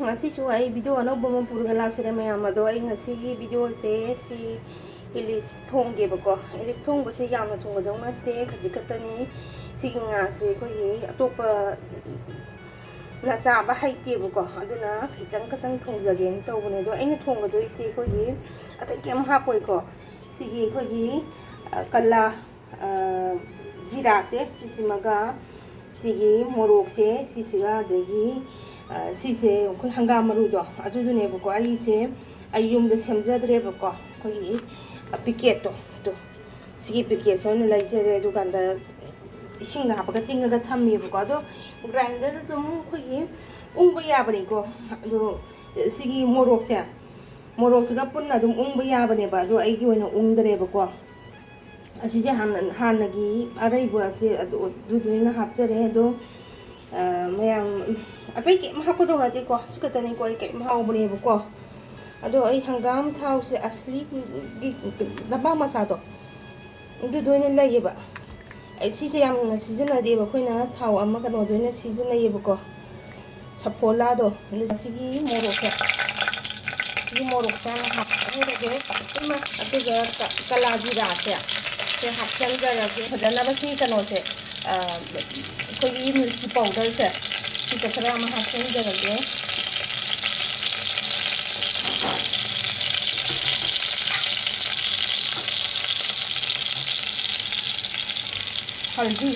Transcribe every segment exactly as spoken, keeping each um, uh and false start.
ꯉꯁꯤꯁꯨ ꯑꯩ video ꯑꯅꯧꯕ ꯑꯃ ꯄꯨꯔꯒ ꯂꯥꯛꯆꯔꯦ ꯃꯌꯥꯝ꯫ ꯑꯗꯣ ꯑꯩ ꯉꯁꯤꯒꯤ videoꯁꯦ ꯁꯤ ꯏꯂꯤꯁ ꯊꯣꯡꯒꯦꯕꯀꯣ꯫ ꯏꯂꯤꯁ ꯊꯣꯡꯕꯁꯦ ꯌꯥꯝꯅ ꯊꯣꯡꯒꯗꯧ ꯅꯠꯇꯦ, ꯈꯖꯤꯛ ꯈꯛꯇꯅꯤ꯫ ꯁꯤꯒꯤ ꯉꯥꯁꯦ ꯑꯩꯈꯣꯏꯒꯤ ꯑꯇꯣꯞꯄ ꯅ ꯆꯥꯕ ꯍꯩꯇꯦꯕꯀꯣ, ꯑꯗꯨꯅ ꯈꯤꯇꯪ ꯈꯛꯇꯪ ꯊꯣꯡꯖꯒꯦꯅ ꯇꯧꯕꯅꯦ꯫ ꯑꯗꯣ ꯑꯩꯅ ꯊꯣꯡꯒꯗꯣꯏꯁꯦ ꯑꯩꯈꯣꯏꯒꯤ ꯑꯇꯩ ꯀꯩꯝ ꯍꯥꯞꯄꯣꯏꯀꯣ꯫ ꯁꯤꯒꯤ ꯑꯩꯈꯣꯏꯒꯤ, ꯑ, ꯀꯂꯥ, ꯑ, ꯖꯤꯔꯥꯁꯦ ꯁꯤꯁꯤꯃꯒ, ꯁꯤꯒꯤ ꯃꯣꯔꯣꯛꯁꯦ ꯁꯤꯁꯤꯒ, ꯑꯗꯒꯤ, ꯑ, ꯁꯤꯁꯦ ꯑꯩꯈꯣꯏ ꯍꯪꯒꯥꯝ ꯃꯔꯨꯗꯣ ꯑꯗꯨꯗꯨꯅꯦꯕꯀꯣ꯫ ꯑꯩꯁꯦ ꯑꯩ ꯌꯨꯝꯗ ꯁꯦꯝꯖꯗ꯭ꯔꯦꯕꯀꯣ, ꯑꯩꯈꯣꯏꯒꯤ, ꯑ, packetꯇꯣ ꯑꯗꯣ ꯁꯤꯒꯤ packetꯁꯦ ꯑꯣꯏꯅ ꯂꯩꯖꯔꯦ꯫ ꯑꯗꯨꯀꯥꯟꯗ ꯏꯁꯤꯡꯗ ꯍꯥꯞꯄꯒ ꯇꯤꯡꯉꯒ ꯊꯝꯃꯦꯕꯀꯣ꯫ ꯑꯗꯣ grinderꯗ ꯑꯗꯨꯝ ꯑꯩꯈꯣꯏꯒꯤ ꯎꯪꯕ ꯌꯥꯕꯅꯤꯀꯣ꯫ ꯑꯗꯣ ꯁꯤꯒꯤ ꯃꯣꯔꯣꯛꯁꯦ, ꯃꯣꯔꯣꯛꯁꯤꯒ ꯄꯨꯟꯅ ꯑꯗꯨꯝ ꯎꯪꯕ ꯌꯥꯕꯅꯦꯕ꯫ ꯑꯗꯣ ꯑꯩꯒꯤ ꯑꯣꯏꯅ ꯎꯪꯗꯔꯦꯕꯀꯣ꯫ ꯑꯁꯤꯁꯦ ꯍꯥꯟꯅ, ꯍꯥꯟꯅꯒꯤ ꯑꯔꯩꯕꯁꯦ ꯑꯗꯨ, ꯑꯗꯨꯗꯣ ꯑꯣꯏꯅ ꯍꯥꯞꯆꯔꯦ꯫ ꯑꯗꯣ, ꯑ, ꯃꯌꯥꯝ ꯑꯇꯩ ꯀꯩꯝ ꯍꯥꯞꯀꯗꯧ ꯅꯠꯇꯦꯀꯣ꯫ ꯁꯤ ꯈꯛꯇꯅꯤꯀꯣ ꯑꯩ ꯀꯩꯝ ꯍꯥꯎꯕꯅꯦꯕꯀꯣ꯫ ꯑꯗꯣ ꯑꯩ ꯍꯪꯒꯥꯝ ꯊꯥꯎꯁꯦ ꯑꯁꯂꯤꯒꯤ ꯗꯕꯥ ꯃꯆꯥꯗꯣ ꯑꯗꯨꯗꯣ ꯑꯣꯏꯅ ꯂꯩꯌꯦꯕ꯫ ꯑꯩ ꯁꯤꯁꯦ ꯌꯥꯝꯅ ꯁꯤꯖꯤꯟꯅꯗꯦꯕ, ꯑꯩꯈꯣꯏꯅ ꯊꯥꯎ ꯑꯃ ꯀꯩꯅꯣꯗ ꯑꯣꯏꯅ ꯁꯤꯖꯤꯟꯅꯩꯌꯦꯕꯀꯣ, ꯁꯐꯣꯂꯥꯗꯣ꯫ ꯑꯗꯨ ꯁꯤꯒꯤ ꯃꯣꯔꯣꯛꯁꯦ, ꯁꯤꯒꯤ ꯃꯣꯔꯣꯛꯁꯦ ꯍꯥꯟꯅ ꯍꯥꯞꯆꯔꯒꯦ꯫ ꯏꯃꯥ, ꯑꯗꯨꯒ ꯀ-, ꯀꯂꯥ ꯖꯤꯔꯥꯁꯦ ꯁꯦ ꯍꯥꯞꯆꯤꯟꯖꯔꯒꯦ꯫ ꯐꯖꯅꯕ ꯁꯤ ꯀꯩꯅꯣꯁꯦ, ꯑ, ꯑꯩꯈꯣꯏꯒꯤ ꯃꯤꯔꯆꯤ powderꯁꯦ ꯁꯤꯁꯦ ꯈꯔ ꯑꯃ ꯍꯥꯞꯆꯤꯟꯖꯔꯒꯦ꯫ ꯍꯜꯗꯤ,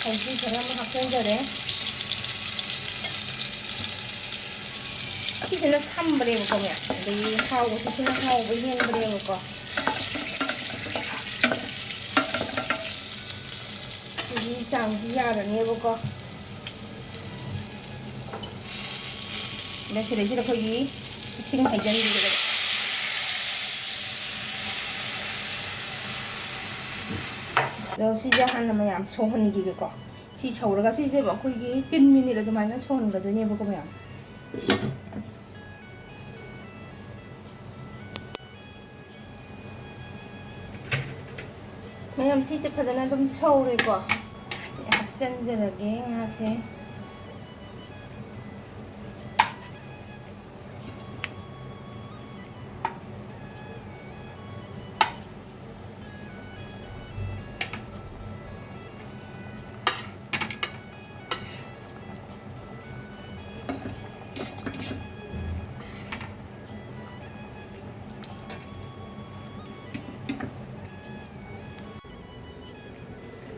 ꯍꯜꯗꯤ ꯈꯔ ꯑꯃ ꯍꯥꯞꯆꯤꯟꯖꯔꯦ꯫ ꯑꯁꯤꯁꯤꯅ ꯁꯝꯕꯅꯦꯕꯀꯣ ꯃꯌꯥꯝ, ꯑꯗꯒꯤ ꯍꯥꯎꯕꯁꯤꯁꯨꯅ ꯍꯥꯎꯕ ꯍꯦꯟꯕꯅꯦꯕꯀꯣ꯫ ꯁꯤꯒꯤ ꯆꯥꯡꯁꯤ ꯌꯥꯔꯅꯦꯕꯀꯣ꯫ ꯑꯗ ꯁꯤꯗꯩꯁꯤꯗ ꯑꯩꯈꯣꯏꯒꯤ ꯏꯁꯤꯡ ꯍꯩꯖꯤꯟꯕꯤꯔꯒ, ꯑꯗꯣ ꯁꯤꯁꯦ ꯍꯥꯟꯅ ꯃꯌꯥꯝ ꯁꯧꯍꯟꯈꯤꯒꯦꯀꯣ꯫ ꯁꯤ ꯁꯧꯔꯒ ꯁꯤꯁꯦ ꯑꯩꯈꯣꯏꯒꯤ ten minute ꯑꯗꯨꯃꯥꯏꯅ ꯁꯧꯍꯟꯒꯗꯣꯏꯅꯦꯕꯀꯣ ꯃꯌꯥꯝ꯫ ꯃꯌꯥꯝ, ꯁꯤꯁꯦ ꯐꯖꯅ ꯑꯗꯨꯝ ꯁꯧꯔꯦꯀꯣ꯫ ꯍꯥꯞꯆꯤꯟꯖꯔꯒꯦ ꯉꯥꯁꯦ꯫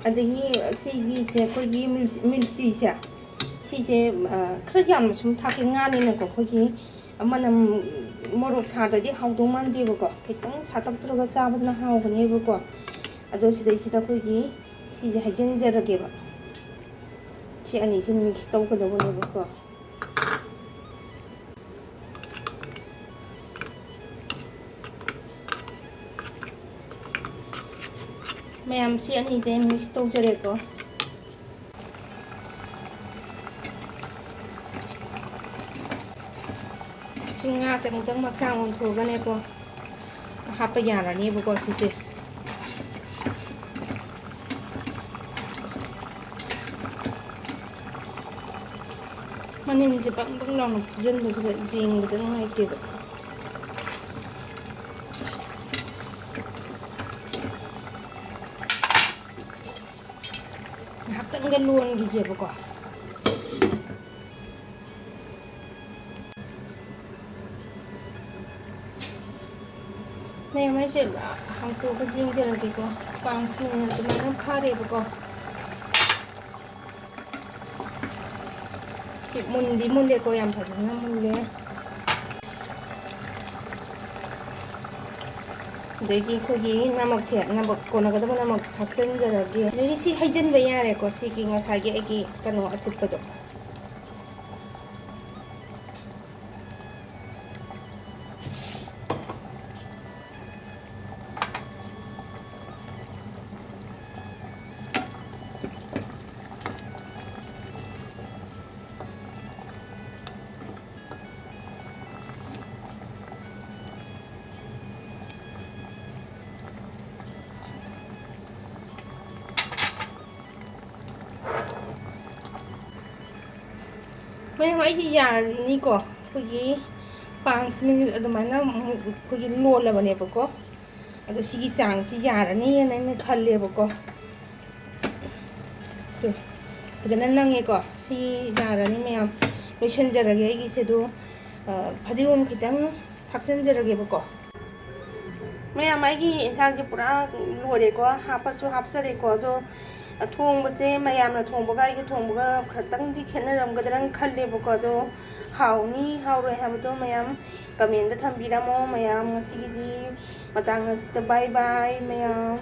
ꯑꯗꯒꯤ ꯁꯤꯒꯤꯁꯦ ꯑꯩꯈꯣꯏꯒꯤ ꯃꯤꯜ-, ꯃꯤꯜꯆꯤꯁꯦ, ꯁꯤꯁꯦ, ꯑ, ꯈꯔ ꯌꯥꯝꯅ ꯁꯨꯝ ꯊꯥꯛꯀꯦ, ꯉꯥꯅꯤꯅꯀꯣ꯫ ꯑꯩꯈꯣꯏꯒꯤ ꯃꯅꯝ, ꯃꯣꯔꯣꯛ ꯁꯥꯗ꯭ꯔꯗꯤ ꯍꯥꯎꯗꯧ ꯃꯥꯟꯗꯦꯕꯀꯣ, ꯈꯤꯇꯪ ꯁꯥꯇꯛ ꯇꯧꯔꯒ ꯆꯥꯕꯗꯨꯅ ꯍꯥꯎꯕꯅꯦꯕꯀꯣ꯫ ꯑꯗꯣ ꯁꯤꯗꯩꯁꯤꯗ ꯑꯩꯈꯣꯏꯒꯤ ꯁꯤꯁꯦ ꯍꯩꯖꯤꯟꯖꯔꯒꯦꯕ꯫ ꯁꯤ ꯑꯅꯤꯁꯦ ꯃꯤꯛꯁ ꯇꯧꯒꯗꯧꯕꯅꯦꯕꯀꯣ꯫ ꯃꯌꯥꯝ, ꯁꯤ ꯑꯅꯤꯁꯦ ꯃꯤꯛꯁ ꯇꯧꯖꯔꯦꯀꯣ꯫ ꯁꯤ ꯉꯥꯁꯦ ꯑꯃꯨꯛꯇꯪ ꯃꯈꯥ ꯑꯣꯟꯊꯣꯛꯑꯒꯅꯦꯀꯣ, ꯍꯥꯞꯄ ꯌꯥꯔꯅꯦꯕꯀꯣ ꯁꯤꯁꯦ꯫ ꯃꯅꯤꯟꯁꯦ ꯕꯪ ꯕꯪ ꯂꯥꯎꯅ ꯐꯨꯖꯟꯕꯁꯤꯗ ꯌꯦꯡꯕꯗ ꯅꯨꯡꯉꯥꯏꯇꯦꯕ꯫ ꯉꯥꯏꯍꯥꯛꯇꯪꯒ ꯂꯣꯟꯈꯤꯒꯦꯕꯀꯣ꯫ ꯃꯌꯥꯝ, ꯑꯩꯁꯦ ꯍꯥꯡꯇꯣꯛꯑꯒ ꯌꯦꯡꯖꯔꯒꯦꯀꯣ꯫ ꯄꯥꯟꯁ ꯃꯤꯅꯤꯠ ꯑꯗꯨꯃꯥꯏꯅ ꯐꯥꯔꯦꯕꯀꯣ꯫ ꯁꯤ ꯃꯨꯟꯗꯤ ꯃꯨꯜꯂꯦꯀꯣ, ꯌꯥꯝ ꯐꯖꯅ ꯃꯨꯜꯂꯦ꯫ ꯑꯗꯒꯤ ꯑꯩꯈꯣꯏꯒꯤ ꯅꯃꯛꯁꯦ, ꯅꯃꯛ ꯀꯣꯟꯅꯒꯗꯕ ꯅꯃꯛ ꯊꯥꯛꯆꯤꯟꯖꯔꯒꯦ꯫ ꯑꯗꯒꯤ ꯁꯤ ꯍꯩꯖꯤꯟꯕ ꯌꯥꯔꯦꯀꯣ, ꯁꯤꯒꯤ ꯉꯁꯥꯏꯒꯤ ꯑꯩꯒꯤ ꯀꯩꯅꯣ ꯑꯊꯤꯠꯄꯗꯣ꯫ ꯃꯌꯥꯝ, ꯑꯩꯁꯤ ꯌꯥꯔꯅꯤꯀꯣ꯫ ꯑꯩꯈꯣꯏꯒꯤ ꯄꯥꯟꯁ ꯃꯤꯅꯤꯠ ꯑꯗꯨꯃꯥꯏꯅ ꯑꯃꯨꯛ ꯑꯩꯈꯣꯏꯒꯤ ꯂꯣꯜꯂꯕꯅꯦꯕꯀꯣ꯫ ꯑꯗꯣ ꯁꯤꯒꯤ ꯆꯥꯡꯁꯤ ꯌꯥꯔꯅꯤꯅ ꯑꯩꯅ ꯈꯜꯂꯦꯕꯀꯣ꯫ ꯇꯨ, ꯐꯖꯅ ꯅꯪꯉꯦꯀꯣ꯫ ꯁꯤ ꯌꯥꯔꯅꯤ ꯃꯌꯥꯝ, ꯂꯣꯏꯁꯤꯟꯖꯔꯒꯦ ꯑꯩꯒꯤꯁꯦ꯫ ꯑꯗꯣ, ꯑ, ꯐꯗꯤꯒꯣꯝ ꯈꯤꯇꯪ ꯊꯥꯛꯆꯤꯟꯖꯔꯒꯦꯕꯀꯣ꯫ ꯃꯌꯥꯝ, ꯑꯩꯒꯤ ꯏꯟꯁꯥꯡꯁꯦ ꯄꯨꯔꯥ ꯂꯣꯏꯔꯦꯀꯣ, ꯍꯥꯞꯄꯁꯨ ꯍꯥꯞꯆꯔꯦꯀꯣ꯫ ꯑꯗꯣ ꯊꯣꯡꯕꯁꯦ ꯃꯌꯥꯝꯅ ꯊꯣꯡꯕꯒ ꯑꯩꯒ ꯊꯣꯡꯕꯒ ꯈꯇꯪꯗꯤ ꯈꯦꯠꯅꯔꯝꯒꯗ꯭ꯔꯅ ꯈꯜꯂꯦꯕꯀꯣ꯫ ꯑꯗꯣ ꯍꯥꯎꯅꯤ ꯍꯥꯎꯔꯣꯏ ꯍꯥꯏꯕꯗꯣ ꯃꯌꯥꯝ ꯀꯃꯦꯟꯗ ꯊꯝꯕꯤꯔꯝꯃꯣ꯫ ꯃꯌꯥꯝ, ꯉꯁꯤꯒꯤꯗꯤ ꯃꯇꯥꯡ ꯑꯁꯤꯗ ꯕꯥꯏ ꯕꯥꯏ ꯃꯌꯥꯝ꯫